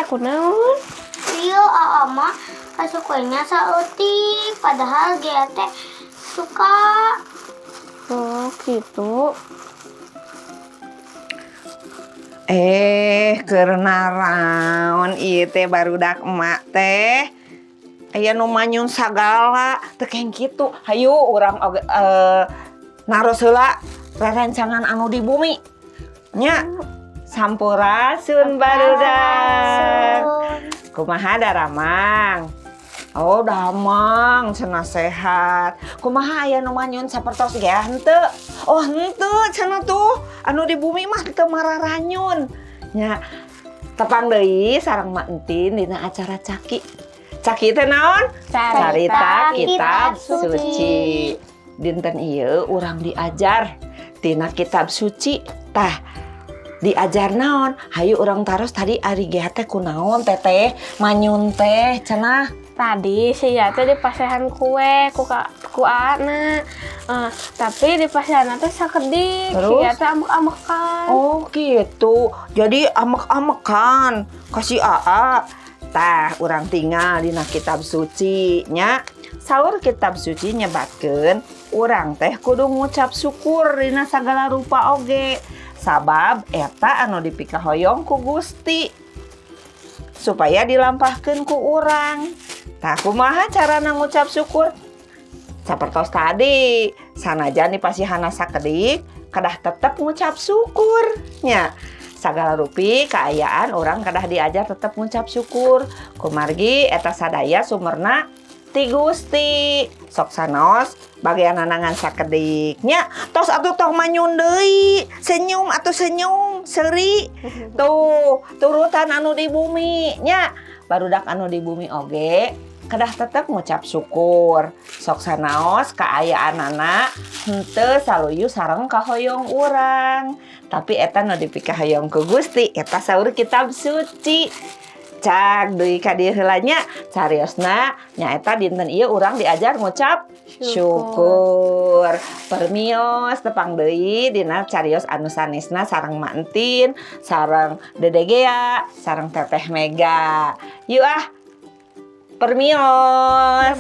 Kunaon? Iya, Aa mah kasih kuenya saeutik, padahal Gea teh suka. Oh, gitu. Eh, keur naraon ieu teh, barudak emak teh? Aya nu manyun sagala, teu keng kitu. Hayu urang oge naros heula rerencangan anu di bumi. Nya. Sampurasun, barudak. Kumaha daramang? Oh, damang cenah, sehat. Kumaha, aya nu manyun sapertos Gea henteu? Oh, henteu cenah tuh. Anu di bumi mah teu mararanyun. Nya, tepang deui sareng Mak Entin dina acara Caki. Caki teh naon? Carita Kitab Suci. Dinten ieu urang diajar tina kitab suci. Tah, diajar naon? Hayu urang taros, tadi ari Gea teh kunaon, Teteh, manyun teh cenah? Tadi si Gea teh dipasihan kue ku Ana. Eh, tapi dipasihan teh sakedik. Si Terus? Gea teh ambek-ambekan. Oh gitu. Jadi amek-amekan ka si Aa. Tah, urang tingal dina kitab suci nya. Saur kitab suci nyebatkeun urang teh kudu ngucap syukur dina sagala rupa oge. Sabab eta anu dipikahoyong ku Gusti supaya dilampahkeun ku urang. Tah, kumaha carana ngucap syukur? Sapertos tadi, sanajan dipasihana sakedik, kedah tetep ngucap syukur nya. Sagala rupi kaayaan urang kedah diajar tetep ngucap syukur. Kumargi eta sadaya sumberna ti Gusti. Sok sanaos bagian ngan sakedik nya. Tos atuh, tong manyun deui. Senyum atuh, senyum, seuri. Tuh, turutan anu di bumi nya. Barudak anu di bumi oge kedah tetep ngucap syukur. Sok sanaos kaayaanana henteu saluyu sareng kahoyong urang. Tapi eta nu dipikahoyong ku Gusti, eta saur kitab suci. Cak deui ka dieu heula nya cariosna, nyaeta dinten ieu urang diajar ngucap syukur. Permios, tepang deui dina carios anu sanesna sareng Mak Entin, sareng Dede Gea, sareng Teteh Mega. Yuk ah. Permios.